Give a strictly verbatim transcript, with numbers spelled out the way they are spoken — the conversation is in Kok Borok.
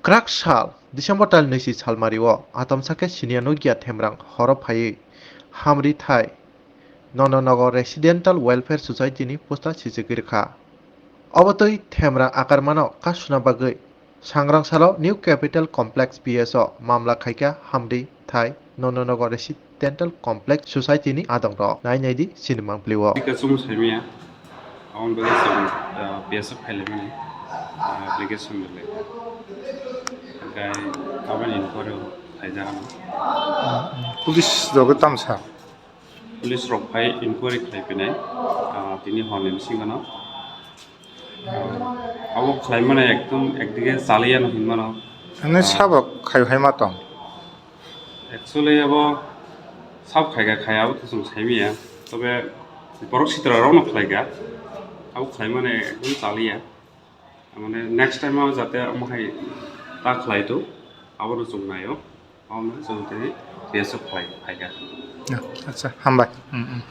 Kwrak sal December tal nwichi salmario atomsa khe siniya nukya Themrang horo phaiwi Hamri thai Nondonagar Residential Welfare Society ni posta sichigwi rwkha. Obotwi Themrang akarmano kasuna bagwi Sangrang salo New Capital Complex P S o mamla khaikha Hamri thai Nondonagar Residential Complex Society ni adongrok. Nai naidi sinimang plio. Tika chum saimaya. Aboni bagwi chwng, ah, P S o phailaimani, ah, application rwlaikha. Hwnkhe aboni inquiry khaijak ano. Police rok tamsa. Police rok phai inquiry khlai phinai, ah, tini horni bisingo no. Ah, abo khlaimani ekdom ekdige chaliyano hinmano. Ani ah, sabok khai hai ma tong. Actually, abo sab khaika khaya, abo to chwng saimaya. Tobe borok sitra rokno khlaika. Abo khlaimani ekdom chaliya. Mane next time o jate omo hai ta khlai to, abono chwng naio. Omo chwng tini P S o khlai phaika. Acha, hambai. Mm, mm.